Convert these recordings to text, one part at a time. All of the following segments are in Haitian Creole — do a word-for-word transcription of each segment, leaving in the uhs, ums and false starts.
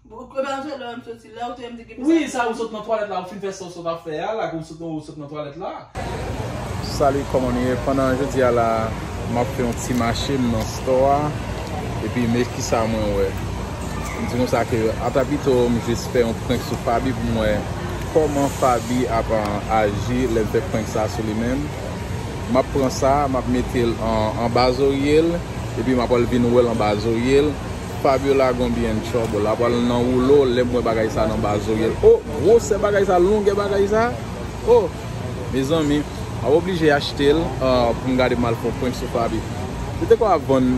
Ou kòmanse lè m soti la, ou te m di gen... Wi, sa ou sot nan twalèt la, ou fin fè sa ou sot ap fè a la, ou sot, ou sot nan twalèt la. Salut, kòman nou ye? Pandan jodi a la, m ap fè yon ti mache m nan store a, epi men kisa mwen wè. M di konsa ke ata pito m jis fè yon prank sou Faby pou m wè kòman Faby ap, ah, aji lè m fè prank sa sou li menm. M ap pran sa, m ap mete l an, anba zorye l, epi m ap al vin wè l anba zorye l. Fabiola gon be in trouble. L ap al nan woulo, lè m wè bagay sa nan ba zorye l. Oh, gwosè bagay sa, longè bagay sa. Oh, mezanmi, m ap oblije achte l, ah, pou m gade m al fè yon prank sou Faby. Yo te ka vann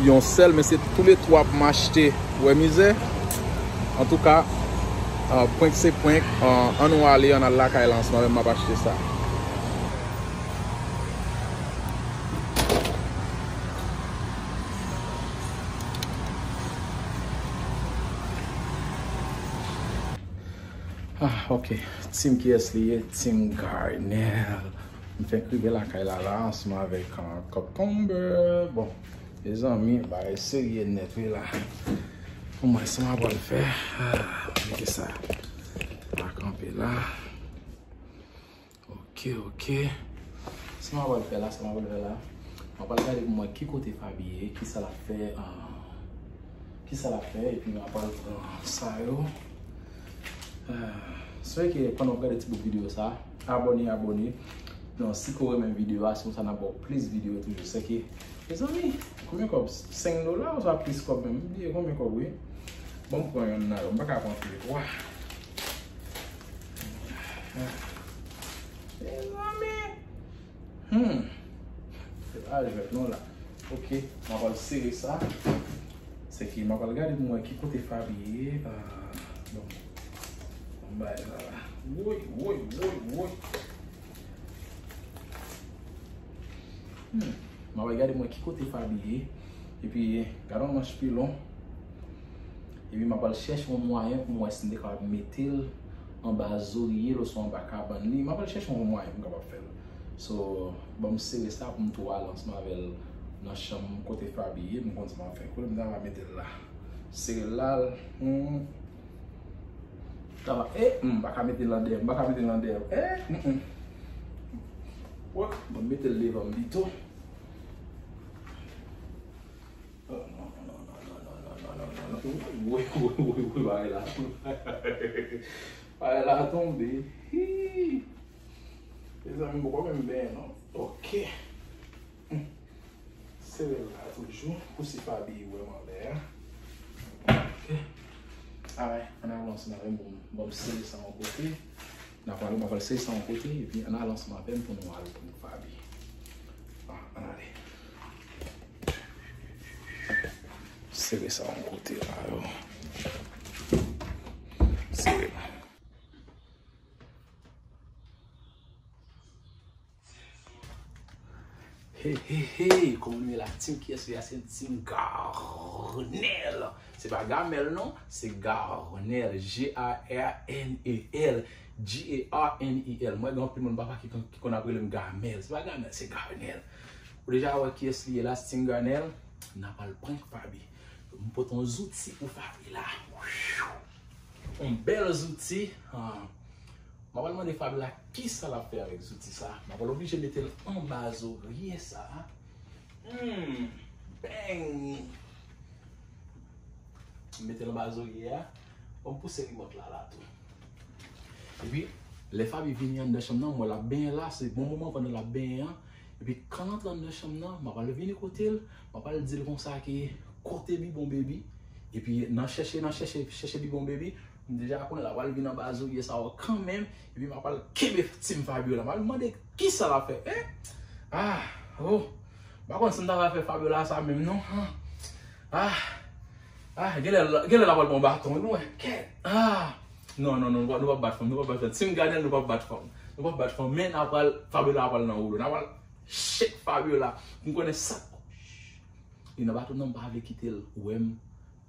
yon sèl, men se toulètwa pou m achte. Ou wè mizè? Antouka, ah, prank se prank. Ah, ann nou ale, ann al lakay la ansanm avè m, m ap achte sa. Ah, ok. Team kiyès li ye? Team Garnel. M fenk rive lakay la la, ansanm avèk, ah, Cucumber. Bon, mezanmi, bagay serye nèt, wi, la. Pou mwen, sa m ap pral fè. Ah, mete sa. M a kanpe la. Ok, ok. Sa m ap pral fè la, sa m ap pral fè la. M ap pral gade pou mwen ki kote Faby ye, kisa l ap fè, ah, kisa l ap fè, epi m ap pral pran sa yo. Ah, se vre ke pandan w ap gade ti bout videyo sa, abòne, abòne. Non, si ke w renmen videyo a, se konsa n ap ba w plis videyo toujou. Se ke, mezanmi, konbyen kòb? Senk dola oswa plis kòb menm? M bliye konbyen kòb, wi. Bon, m pran yonn nan yo. M pa ka pran tou le twa. Mezanmi. Hmm. Se pa jwèt non la. Ok, m ap al sere sa. Se ke m ap al gade pou mwen ki kote Faby ye. Ah, bon. Bon, bay sa la. Woy, woy, woy, woy. Hmm. M ap al gade mwen ki kote Faby ye. Epi, gade yon manch pilon. Epi, m ap al chèche yon mwayen pou m wè si m te kapab mete l anba zorye l oswa anba kabann li. M ap al chèche yon mwayen pou m kapab fè l. So, ban m sere sa pou m tou al ansanm avè l nan chanm kote Faby ye. M konn sa m ap fè. Kote m ta va mete l la. Sere l la. Hmm. Sa va. Eh, hmm, m pa ka mete l nan dèyè. M pa ka mete l nan dèyè. Eh, hmm, hmm. Wè, ban m mete l devan m pito. Oh, non, non, non. Woy, woy, woy, woy, bagay la tonbe. Bagay la tonbe. Hi. Mezanmi, m poko menm benyen, non. Ok. Hmm. Sere l la toujou. Pou si Faby wè m anlè a. Ok. Alright, ann al ansanm avè m, bon, bon, sere sa yon kote. N ap ale, m ap al sere sa yon kote, epi ann al ansanm avè m pou nou al pran Faby. Ah, ann ale. Sere sa yon kote la, yo. Sere. Hey, hey, hey, kòman nou ye la? Team kiyès li a? Se Team Garnel. Se pa Gamel non, se Garnel, G A R N E L, G A R N E L. Mwen gen anpil moun papa ki konn, ki konn ap rele m Gamel. Se pa Gamel, se Garnel. Ou deja wè kiyès li ye la, se Team Garnel. N ap al prank Faby. M pote yon zouti pou Faby la. Yon bèl zouti. Ah. M ap al mande Faby la kisa l ap fè avèk zouti sa. M ap al oblije mete l anba zorye sa. Hmm, bang! M mete l anba zorye a. Bon, m pouse rimòt la la tou. Epi, lè Faby vini anndan chanm nan, m wè l ap benyen la, se bon moman pandan l ap benyen an. Epi, kan l antre anndan chanm nan, m ap al vini kote l, m ap al di l konsa ke kote bibon baby. Epi, nan chèche, nan chèche, chèche bibon baby, m deja konnen l ap al vin anba zorye sa yo kanmenm. Epi, m ap al kenbe Team Fabiola. M ap al mande kisa l ap fè. Eh? Ah, oh. M pa konn si m ta va fè Fabiola sa menm non. Ah. Ah, genlè, genlè l ap al pran baton, wi, nou wè. Kèt. Ah. Non, non, non, nou p ap, nou p ap bat fanm, nou p ap bat fanm. Team Garnel, nou p ap bat fanm. Nou p ap bat fanm, men n ap al, Fabiola ap al nan woulo. N ap al shake Fabiola. M konnen sa. Li nan baton nan, m pa vle kite l wè m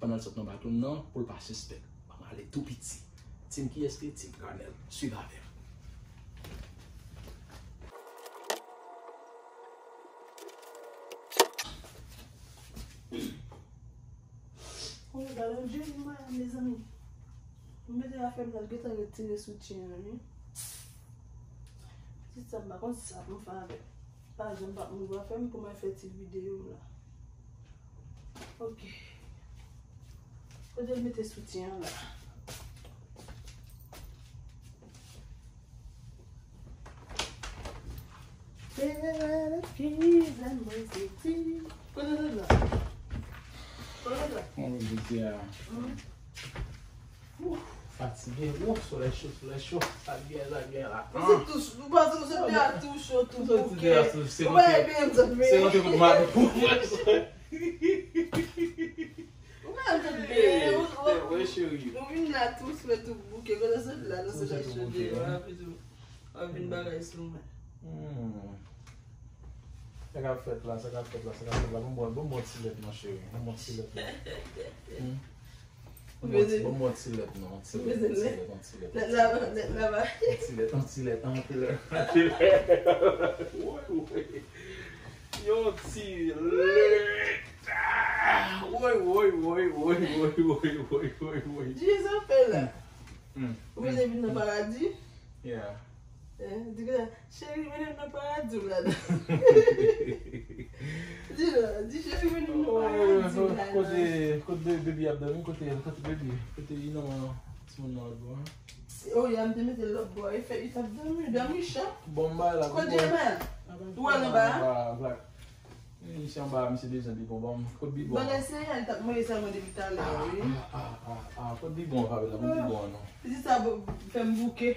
pandan l sot nan baton nan, pou l pa sispèk. Ban m ale tou piti. Team kiyès li? Team Garnel. Swiv avè m. Oh, gade yon Jerry Moran, mezanmi. Afè m nan gentan retire soutyen an, wi. Pitit sa m pa konn sa pou m fè avè l. Pa janm pa m rive fè m pou m al fè ti videyo m la. Ok. Kote l mete soutyen an la? Kote l la? Kote l la? Mwen menm jodi a. Fatige. Ou, solèy cho, solèy cho. Sa k gen, sa k gen la? Mwen se tou, ou panse ou sot de a tou cho, tou bouke. Ou pa ebyen m sot veye. Se nan te kout madan. Ou pa m sot veye. Ou vin la tou fre, tou bouke. Kote sot la, nan solèy cho de a, epi tou w ap vin bagay sou mwen. Sa k ap fèt la, sa k ap fèt la, sa k ap fèt la. Bon, bon, bon, bon ti lèt non, cheri. Bon, bon ti lèt non. Bon, bon ti lèt non, ti lèt, ti lèt, ti lèt. Lèt la, lèt la ba. Ti lèt, ti lèt, ti lèt. Woy, woy. Yon ti lèt. Woy, woy, woy. Di sa fè la. Ou bezwen vin nan paradi? Yeah. Eh, di konsa, cheri, mennen m nan paradi w la. Di la, di cheri, mennen m nan paradi w la. Kote, kote baby ap dòmi? Kote, kote baby? Kote li nan timoun nan lòt bò a? Oh, ya m te mete l lòt bò a. E fè li t ap dòmi, dòmi chan. Bon, m bay la. Kote Jemal? Ou wè l anba a? Misye anba, misye bezwen bibon, ban m. Kot bibon an? Bagay serye, li t ap mande sèlman depi talè a, wi. Ah, ah, ah, ah, kot bibon an, pa vle ban m bibon an non. Pitit sa fè m bouke.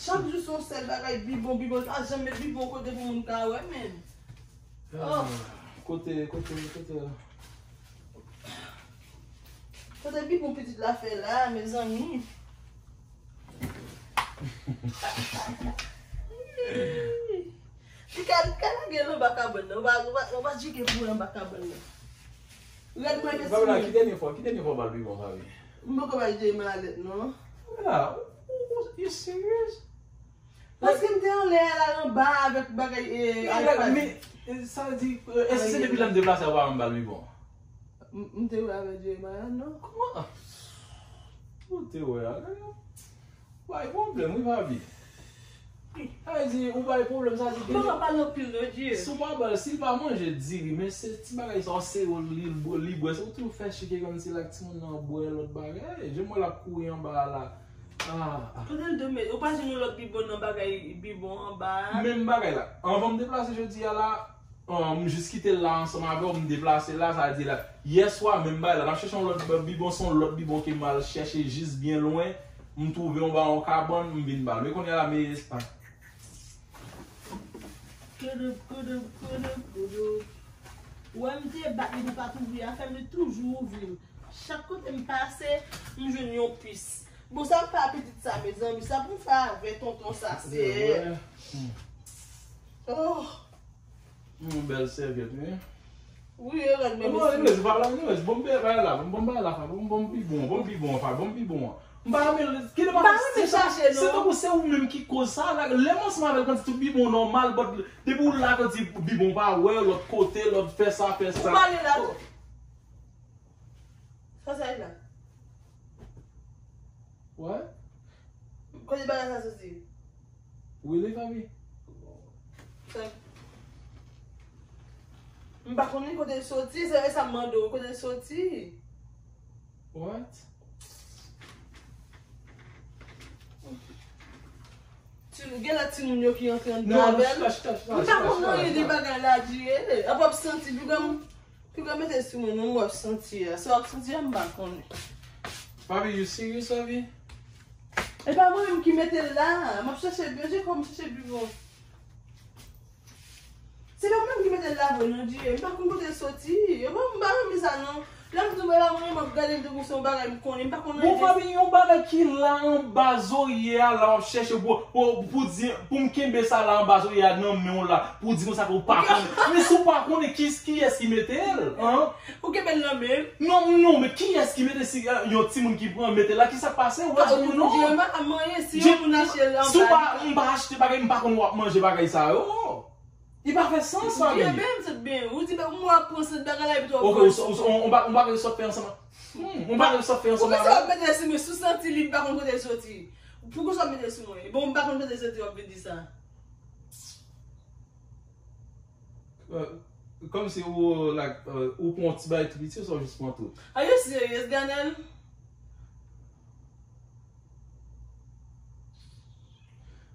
Chak jou se yon sèl bagay, bibon, bibon. Li pa janm met bibon kote pou moun ka wè, menm. Ah, kote, kote, kote? Kote bibon pitit la fè la, mezanmi? Li ka, li ka lage l anba kabann nan. Ou pa, ou pa, ou pa tcheke pou anba kabann nan. Rèd mwen te Fabiola, ki dènye fwa, ki dènye fwa w ba l bibon, Fabi? M poko bay Jay malèt, non. Fabiola, ou, ou, you serious? Paske m te anlè a la anba avèk bagay, eh, iPad. Men, eh, sa vle di, eh, èske se depi lè m deplase a ou pa janm ba l bibon? M, m te wè avèk Jay malèt, non. Kòman? Ou te wè a? Bay pwoblèm, wi, Fabi. Sa vle di, ou bay pwoblèm, sa vle di, Papa pale anpil, non, Jay. Si w pa ba l, si l pa manje diri, men se ti bagay sa, w sere l, li bwè, li bwè, se ou tou fè chike kòmsi l ak timoun nan bwè lòt bagay. Jan m wè l ap kouri anba a la. Ah, ah. Kote l dòmi? Ou pa jwenn yon lòt bibon nan bagay, bibon anba a? Menm bagay la. Anvan m deplase jodi a la, Ah, m jis kite l la ansanm avè w, m deplase la, sa vle di la. Yèswa, menm bagay la, m ap chèche yon lòt bibon, se yon lòt bibon ke m al chèche jis byen lwen, m twouve yon ba yon kabann, m vin ba l. Men kounye a la, men, ah. Koudoup, koudoup, koudoup, koudoup. Ou wè m te bat li pou pa t ouvri afè m, li toujou ouvri m. Chak kote m pase, m jwenn yon pis. Bon, sa m fè a pitit sa, mezanmi, sa pou m fè avè tonton sa, se. Oh. Yon bèl sèvyèt, wi. Wi, e rèd, men. Non, anyways, pa la, anyways, bon, bay la, bon, bay la, Fabi, bon, bon, pi bon, bon, pi bon, Fabi, bon, pi bon. M pa renmen, kite m pa renmen chache, non. Se tankou se ou menm ki koz sa, la, lè m ansanm avè l, kòmsi tout bibon nòmal, but depi ou la, kòmsi bibon pa wè, lòt kote, lòt fè sa, fè sa. Ou pale la. Sa, sa e la. What? Kote bagay sa soti? Really, Fabi? M pa konnen kote l soti, se sa m mande w, kote l soti? What? Ti, gen lòt timoun yo ki antre anndan avè l. Non, non, chita, chita, chita. M pa konn anyen de bagay la, Jay. Ap ap santi, pi grann. Piga mete sou mwen, non, m w ap santi a. Sa w ap santi a, m pa konnen. Fabi, you serious, Fabi? E pa mwen menm ki mete l la. M ap chèche byen, jan kòm m chèche bibon. Se pa mwen menm ki mete l la vre, non, Jay. M pa konn kote l soti. E bon, m pa renmen sa, non. Lè m tonbe la, mwen, m ap gade l tankou se yon bagay m konnen. M pa konn anyen. Bon, Fabi, yon bagay ki la anba zorye a, la w ap chèche pou, pou, pou di, pou m kenbe sa la anba zorye a nan men w la, pou di konsa ke w pa konnen. Men si w pa konnen, ki, kiyès ki mete l, an? Ou kenbe l nan men m? Non, non, men kiyès ki mete si, eh, yon timoun ki pran mete la, ki sa k pase? What's going on? Jay, m pa ka manyen, si yon moun achte l anba li. Si w pa, m pa achte bagay, m pa konn w ap manje bagay sa yo. Li pa fè sans, Fabi. Byen, byen, m sot byen. Ou di, mwen ap pran sot bagay la, epi tou ap Ok, ou, ou, ou, on, on, on bagay sot fè ansanm. Hmm, on bagay sot fè ansanm. Poukisa w ap mete sou mwen, sou santi li, m pa konn kote l soti? Poukisa w ap mete sou mwen? Bon, m pa konn kote l soti, w ap vin di sa. Euh, kòmsi ou, like, euh, ou pran yon ti bagay tou piti, sa ou jis pran tout. Are you serious, Ganel?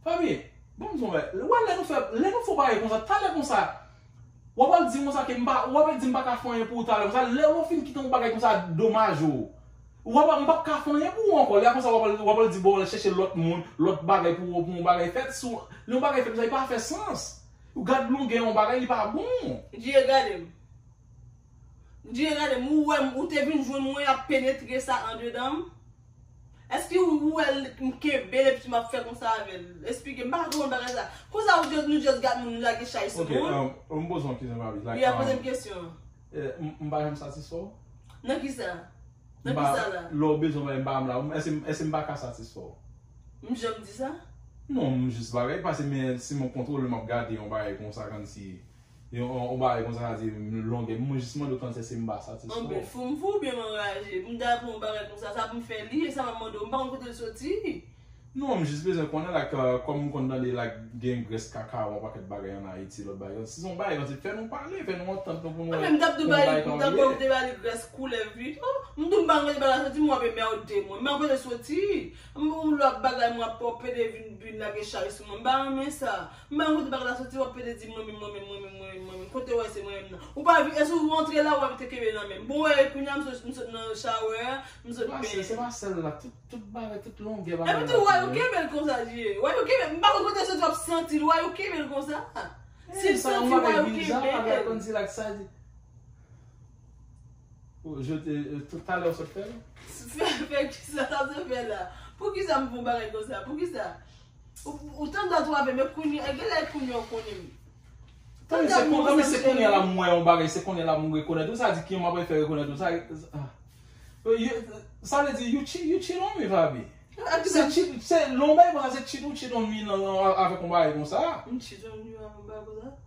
Fabi, bon, m di w, wè, lè nou fè, lè nou fè yon bagay konsa, talè konsa, w ap al di m konsa ke m pa, w ap al di m pa ka fè anyen pou ou talè konsa, lè w fin kite yon bagay konsa domaj ou. W ap, m p ap ka fè anyen pou ou ankò. Lè konsa, w ap al, w ap al di, bon, w al chèche lòt moun, lòt bagay pou, pou yon bagay fèt. Si w, lè yon bagay fèt konsa, li pa fè sans. Ou gad longè yon bagay, li pa bon. Dye gade m. Dye gade m, ou wè m, ou te vin jwenn mwen ap penetre sa andedan m? Èske ou, ou wè l, m kenbe l epi m ap fè konsa avè l? Esplike m, m pa ka konprann bagay sa. Konsa ou just, nou just gad moun, nou lage chay sou moun? Ok, um, m poze yon kesyon, Fabi. Li ap poze m kesyon. Eh, m, m pa janm satisfè w? Nan kisa? Nan kisa la? Lè w bezwen mwen, m pa m la. Èske, èske m pa ka satisfè w? M janm di sa? Non, m jis bagay, paske men si mwen kontwole, m ap gade yon bagay konsa, kòmsi yon, yon, yon bagay konsa, sa di m longè. Mwen jis mande w kòmsi èske m pa satisfè w. Anben, fou m fou oubyen m anraje? M ta pran yon bagay konsa, sa pou m fè li, e sa m ap mande w, m pa konn kote l soti. Non, m jis bezwen konnen, like, euh, kòm m konn tande, like, gen grès kakawo, yon pakèt bagay ann Ayiti, lòt bagay. Si se yon bagay, fè nou pale, fè nou antant nou pou nou wè. Anben, m t ap di w, m t ap di w, te ba li grès koulè vit. Oh, m di w m pa konn kote bagay la soti, m ap enmède mwen. M pa konn kote l soti. M, yon lòt bagay, mwen ap pede vin, vin lage chay sou mwen. M pa renmen sa. M pa konn kote bagay la soti, w ap pede di mwen menm, mwen menm, mwen menm, mwen menm, mwen menm. Kote w wè se mwen menm nan? Ou pa vi, èske ou antre la, ou ap te kenbe nan men m? Bon, wè, kounye a, m sot, m sot nan shower, m sot benyen. Se pa sèl la, tout, tout bagay, tout longè bagay la. Epi tou, why ou kenbe l konsa, Dye? Why ou kenbe l? M pa konn kote soti w ap santi l, why ou kenbe l konsa? Si l santi, why ou kenbe l? Kòmsi like sa di. Oh, je te, euh, talè w sot fè l? Fè, fè kisa sa se fè la? Poukisa m fè yon bagay konsa? Poukisa? Ou, ou tande atrape, men kounye, e genlè kounye ou konnen m. Tande se konnen, se konnen la m wè yon bagay, se konnen la m rekonèt ou, sa di ki m ap fè rekonèt ou, sa, ah. Sa vle di, you cheat, you cheat on me, Fabi. Se cheat, se lè yon bagay konsa, se cheat ou cheat on me nan, nan, avèk yon bagay konsa. M cheat on you avèk yon bagay konsa?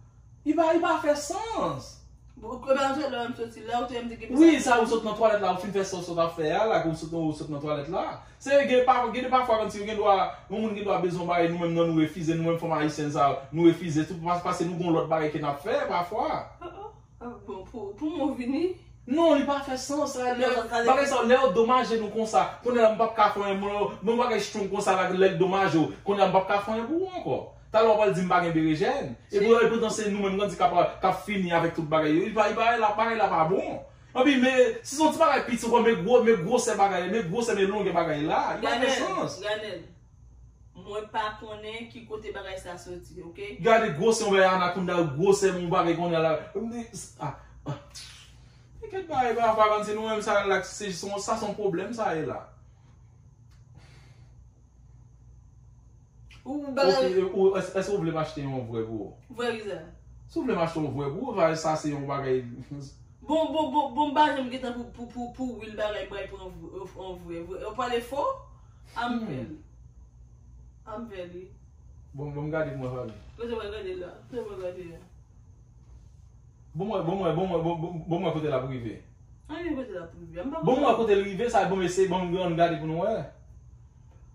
Li pa, li pa fè sans. Bon, kòman se lè m soti la, ou te m te gen Wi, sa ou sot nan twalèt la, ou fin fè sa ou sot ap fè a, la, ou sot, ou sot nan twalèt la. Se gen pa, gen de pafwa kòmsi gen dwa, yon moun gen dwa bezwen yon bagay, nou menm nan nou refize, nou menm fanm ayisyèn sa, nou refize tou, pas-, paske nou gen lòt bagay ke n ap fè pafwa. Ah, ah, ah, bon, pou, pou mwen vini? Non, li pa fè sans, sa, lè, bagay sa, lè yo domaje nou konsa, kounye a m p ap ka fè anyen, mwen, mwen bagay strong konsa, la, lè l domaje w, kounye a m p ap ka fè anyen pou ou ankò. Talè w pral di m pa gen berejèn. E pou, e poutan se nou menm k andikap k ap fini avèk tout bagay yo. Li pa, li pa, la, bagay la pa bon. Anpi, men, si se yon ti bagay piti, ou konn, men gwo, men gwosè bagay, men gwosè, men longè bagay la. Li pa fè sans. Ganèl, mwen pa konnen ki kote bagay sa soti, oke? Gade gwosè yon bagay anakonda, gwosè yon bagay konnen la. Ah, ah. Kèk bagay pa, pa konn se nou menm sa la, se, se, sa se yon pwoblèm sa ye la. Ou bagay. Ok, ou, èske, èske ou vle m achte yon vre pou ou? Vre kisa? Si ou vle m achte yon vre pou ou, sa, sa se yon bagay. Bon, bon, bon, bon, m pa janm gentan pou, pou, pou, pou wi l bagay, bay pou yon vre, yon vre, vre. Ou pale fò? A m fè l. A m fè l, wi. Bon, bon, m gade pou mwen, Fabi. Kote mwen gade la? Kote mwen gade la? Bon, mwen, bon, mwen, bon, mwen, bon, bon, bon, mwen kote l ap rive. Anyen kote l ap rive. M pa konn. Bon, mwen kote l rive, sa, bon, mesye, bon, ann gade pou nou wè.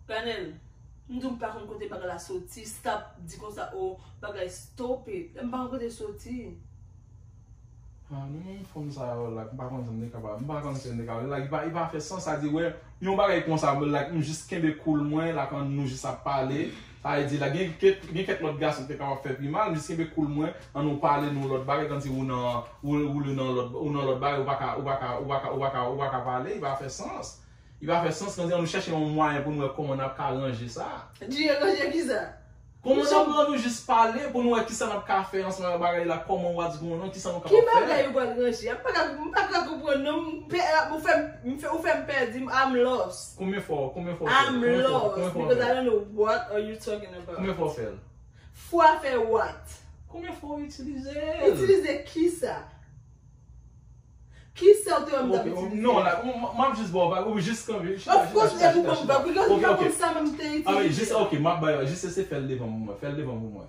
Ganèl, m di w m pa konn kote bagay la soti, stop di konsa, oh, bagay, stop it. M pa konn kote l soti. Ah, nou menm fanm sa yo, like, m pa konn si m te kapab, m pa konn si m te kapab, like, li pa, li pa fè sans, sa di, wè, yon bagay konsa, like, m jis kenbe cool mwen, like, ann nou jis ap pale, sa vle di, like, gen, gen, gen kèk lòt gason ki te kapab fè pi mal, m jis kenbe cool mwen, ann nou pale, nou lòt bagay, kòmsi ou nan, ou, ou nan lòt, ou nan lòt bagay, ou pa ka, ou pa ka, ou pa ka, ou pa ka, ou pa ka pale, li pa fè sans. Li pa fè sans, kòmsi ann nou chèche yon mwayen pou nou wè kòman n ap ka ranje sa. Dye ranje kisa? Kòman n ap rann nou jis pale pou nou wè kisa n ap ka fè ansanm avèk bagay la, kòman, what's going on, kisa nou kapab fè. Ki bagay ou pral ranje? M pa ka, m pa ka konprann non, m pè, ou fè m, m fè, ou fè m pèdi, I'm lost. Konbyen fwa, konbyen fwa w fè l? I'm lost because I don't know what are you talking about. Konbyen fwa w fè l? Fwa fè what? Konbyen fwa w itilize l? Itilize kisa? Kisa w te wè m t ap itilize? Non, la, m, m, m ap jis ba w vag, ou jis kanpe, chita, chita, chita, chita. Of course, e pou ban m vag, because m pa konn sa m te itilize. Ah, men jis, ok, m ap bay, jis eseye fè l devan pou mwen, fè l devan pou mwen.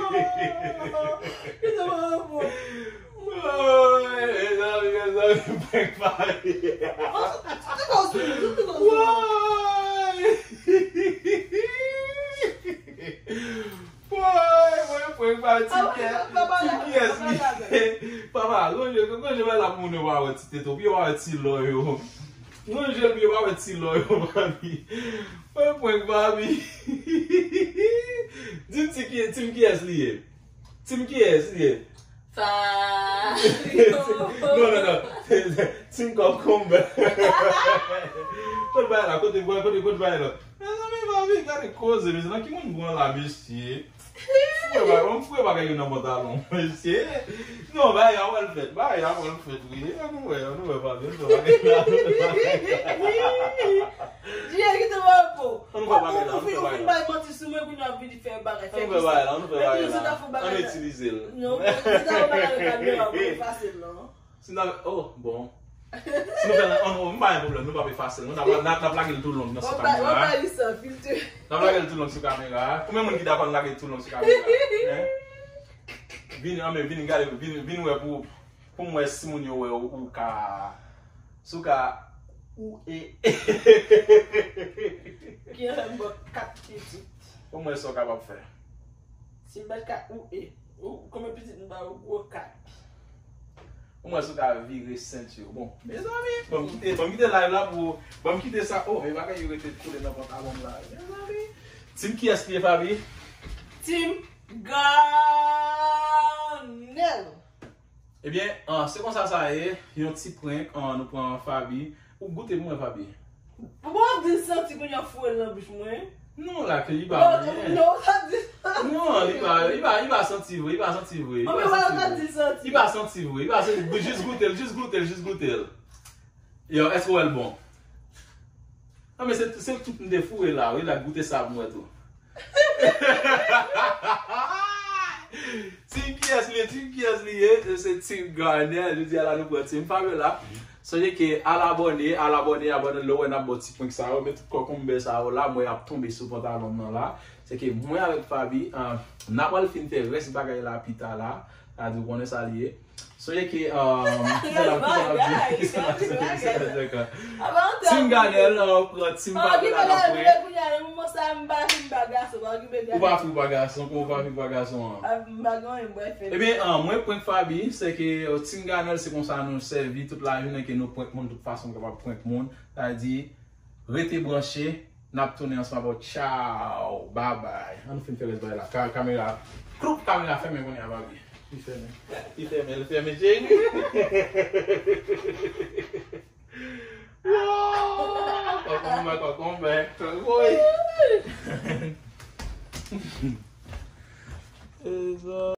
Kite mwen repon. Woy, mezanmi, mezanmi, prank pa vre. Woy! Woy, mwen prank pa vre, ti kiyès, ti kiyès li. Papa, gon je, gon je bay la pou moun yo pa wè ti tete, pou yo pa wè ti lò yo. Gon je pou yo pa wè ti lò yo, papi. Mwen prank papi. Di m ti ki, ti m kiyès li ye. Ti m kiyès li ye. Fa. Non, non, non. Ti m kòkòmbè. Kote bay la, kote, kote, kote bay la. Mezanmi, papi, gade koze, mezanmi, nan ki moun pran la, mesye? Fouye bagay, m fouye bagay yo nan pantalon, mesye. Non, bagay a pral fèt, bagay a pral fèt, wi. Ann wè, ann wè, papi, ann fè bagay la, ann fè bagay la. Jiyè, kite mwen pou. Ann fè bagay la, ann fè bagay la. Ou fin bay manti sou mwen, pou nou ap vin fè bagay, fè kisa? Ann fè bagay la, ann fè bagay la. Ann itilize l. Non, si ta fè bagay nan kamera, pou efase l, non. Si n ta, oh, bon. Si nou fè nan, oh, m pa gen pwoblèm, nou p ap efase l. Nou n ap, n ap, n ap lage l tou long nan sou kamera. N ap lage l tou long sou kamera. Konbyen moun ki dakò n lage l tou long sou kamera? Hein? Vin, anben, vin gade, vin, vin wè pou, pou m wè si moun yo wè ou, ou ka, si w ka, ou e. Ki anlè m ba w kat pitit. Pou m wè sa w kapab fè. Si m bat kat ou e, ou, konbyen pitit m ba ou? Gwo kat. Ou mwen sou ka vire senti w. Bon, mezanmi, ban m kite, ban m kite live la pou, ban m kite sa. Oh, men bagay yo rete kole nan pantalon m la. Mezanmi. Team kiyès ki ye, Faby? Team Garnel. Ebyen, ah, se konsa sa ye, yon ti prank, ah, nou pran Faby. Ou goute pou mwen, Faby. Bon, w ap di l santi kounye a foure l nan bouch mwen. Non, la, ke li pa anyen. Non, w ap di l santi. Non, li pa, li pa, li pa santi vre, li pa santi vre. Anben, w ap di l santi. Li pa santi vre, li pa santi vre. Jis goute l, jis goute l, jis goute l. Yo, èske w wè l bon? Non, men se, se tout m te foure la, wi, la, goute sa pou mwen tou. Team kiyès li ye, team kiyès li ye, se team Garnel. Jodi a la nou pran team Fabiola. Sonje ke al abòne, al abòne, abòne lè w wè n ap ba w ti prank sa yo, men tout kòkòmbè sa yo la, mwen ap tonbe sou pantalon m nan la. Se ke mwen avèk Faby, ah, n ap al fin fè rès bagay la pita la. a di w konnen sa li ye. Sonje ke, um, kisa n ap, kisa n ap di? Kisa n ap di? Kisa n ap di? Team Ganèl, uh, pran Team Fabiola nan prank. Ou pa fi, ou pa gason, kòman ou pa fi, ou pa gason an? Ebyen, uh, mwen prank Fabi, se ke, uh, Team Ganèl, se konsa nou sèvi tout lajounen ke nou prank moun tout fason nou kapab prank moun. Sa di, rete branche, n ap tounen ansanm avè w. Tchaw, babay. An nou fin fè rès bagay la. Ka-, kamera, kloup, kamera fèmen kounye a, Fabi. Li fèmen. Li fèmen, li fèmen, cheri. Wow! Kòkòm, kòkòm, kòkòm.